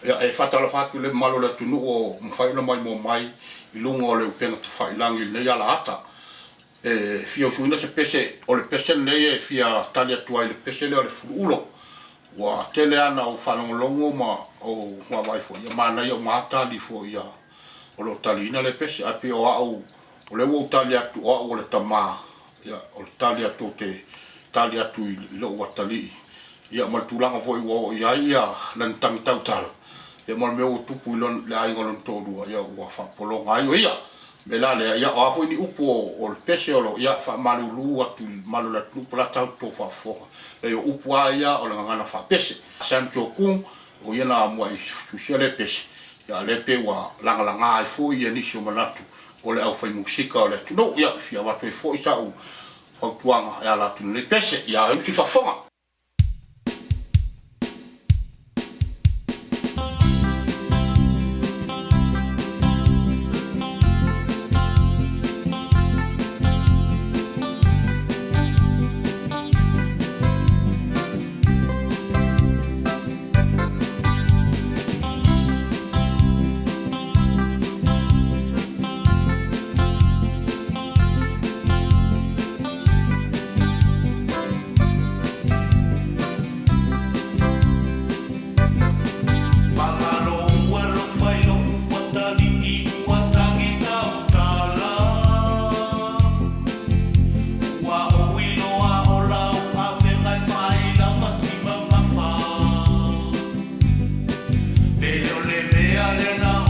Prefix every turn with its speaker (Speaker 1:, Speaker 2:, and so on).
Speaker 1: Ia, e faatalofa atu i le mamalu o le atunuu o mafai ona maimoa mai i luga o le upega tafailagi i lenei alaata. E fia usuina se pese, o le pese lenei e fia tali atu ai i le pese lea o le fuluulo. Ua tele lava ina ou faalogologo ma ou vaavaai foi, ia manaia uma lava tali foi ia o lo o taliina lea pese. Ae pei o au, o lea ua ou tali atu o au o le tama, ia o le tali atu ou te tali atu i lou atalii, ia ma le tulaga foi ua oo i ai ia lana tagi tautala, ia ma le mea ua tupu i le aiga o lona toalua, ia ua faapologa ai o ia. O le mea la lea, ia o a foi ni upu o le pese o lo o, ia faamalulu atu i le mamalu o le atunuu po o le a ta outou faafofoga. Leai o upu lava ia o le gagana faapese. Sam Chokung, o ia na muai tusia lea pese, ia a o lea pei ua lagalaga ai foi ia nisi o manatu o le aufai musika o le atunuu. Ia, e fia avatu ai foi sau fautuaga e ala atu i lenei pese. Ia usi faafofoga.
Speaker 2: Magalo ua alofa i lou atalii ua tagi tautala Ua ou iloa o lau avega e fai lava si mamafa Pele o le mea lea na